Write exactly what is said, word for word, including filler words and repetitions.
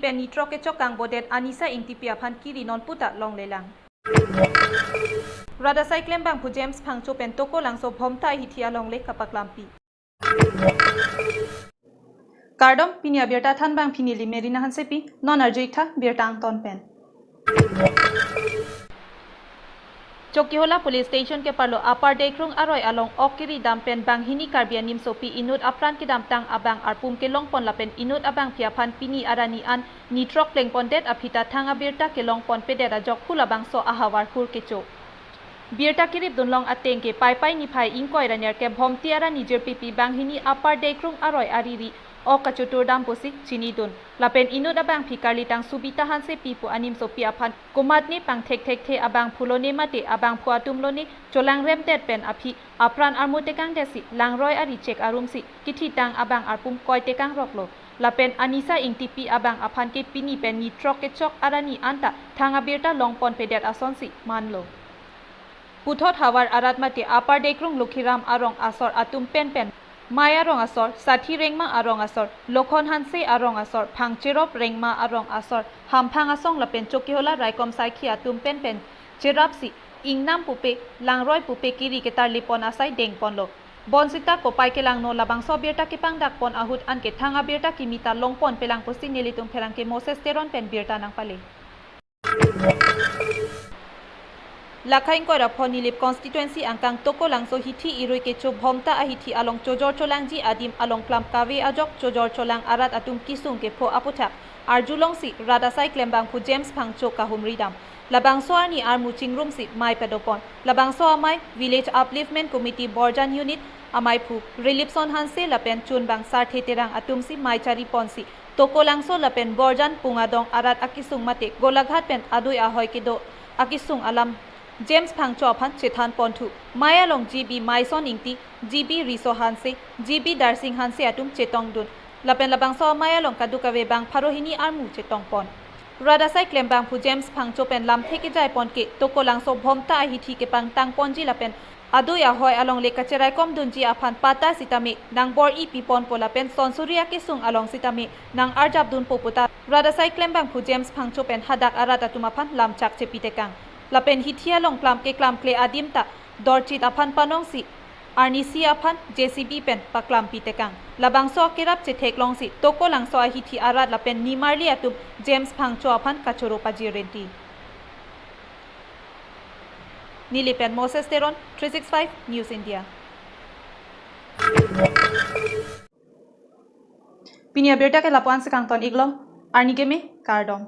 pen ni throk kechok kangbodet Anisa Ingtipi aphan kiri non puta longlelang. Rat asai klembangphu James Phangcho pen Tokolangso Bhomta ahithi alongle kapaklampi. Kardom, pini abirta thanbangphi neli Merina Hansepi, non arju-ik tha birta angton pen. Chokihola Police Station keparlo Upper Dekrung aroi along ok kiri dam pen banghini Karbi animsopi inut apran kedamtang abang arpum kelongpon lapen inut abangpi aphan pini arni an ni throk plengpondet aphi ta thang abirta kelongponpedet ajok hu labangso ahavar hur kecho. Birta kiripdunlong ateng ke Paipai niphai ingkoi ra nerkep Bhomti arni jirpipi banghini Upper Dekrung aroi ariri ok kachotur dam pusi chinidun. Lapen inut abangpi karlitang Subita Hansepi pu animsopi aphan komatne pangthekthekthe abangphu lone mate abangphu atum lone cholangremdet pen aphi apran armu tekangdetsi langroi ari chek arumsi kithitang abang arpum koi tekangroklo. Lapen Anisa Ingtipi abang aphan ke pini pen ni throk kechok arni anta thang abirta longponpedet asonsi manlo. Puthot havar arat mate Upper Dekrung Lokhiram arong asor atum penpen, Mai arong asor, Sathi Rengma arong asor, Lokhon Hanse arong asor, Phangcherop Rengma arong asor, Hamphang Asong lapen Chokihola raikom saikhi atum penpen cherapsi ingnam pupe, langroi pupe kiri ketarlipon asai dengponlo. Bonsita kopai kelangno labangso abirta kepangdakpon ahut anke thang abirta kimi ta longponpelang pusi nelitum pherangke Moses Teron pen birta nangpale. Lakha ingkoi ra pho Nilip constituency angkang Tokolangso hithi irui kecho Bhomta ahithi along chojor cholangji adim along klam kave ajok chojor cholang arat atum kesung kepho aputhak arjulongsi rat asai klembangphu James Phangcho kahumri dam. Labangso arni armu chingrumsi mai padopon. Labangso amai Village Upliftment Committee Borjan Unit amaiphu Rilipson Hanse lapen chunbang Sarthe Terang atumsi mai chariponsi Tokolangso lapen Borjan Pungadong arat akesung mate Golaghat pen adui ahoi kedo akesung alam James Phangcho aphan chethanponthu. Mai along G B Maison Ingti, G B Riso Hanse, G B Darsing Hanse atum chetongdun. Lapen labangso amai along kadokave bang pharo hini armu chetongpon. Rat asai klembangphu James Phangcho pen lamthe kejaipon ke Tokolangso Bhomta ahithi kepangtangponji lapen adui ahoi alongle kacheraikomdunji aphan patta sitame nangbor-i piponpo lapen sonsuri akesung along sitame nang-arjapdunpo puta rat asai klembangphu James Phangcho pen hadak arat atum aphan lamchak chepitekang. Lapen hithi along klam keklamkle adim ta dorchit aphan panongsi arnisi aphan J C B pen paklampitekang. Labangso akerap chetheklongsi Tokolangso ahithi arat lapen nimarli atum James Phangcho aphan kachoro pajirenti. Nilip pen Moses Teron, three six five News India. Pini abirta ke lapu-an si kangton-iklo, arni keme, kardom.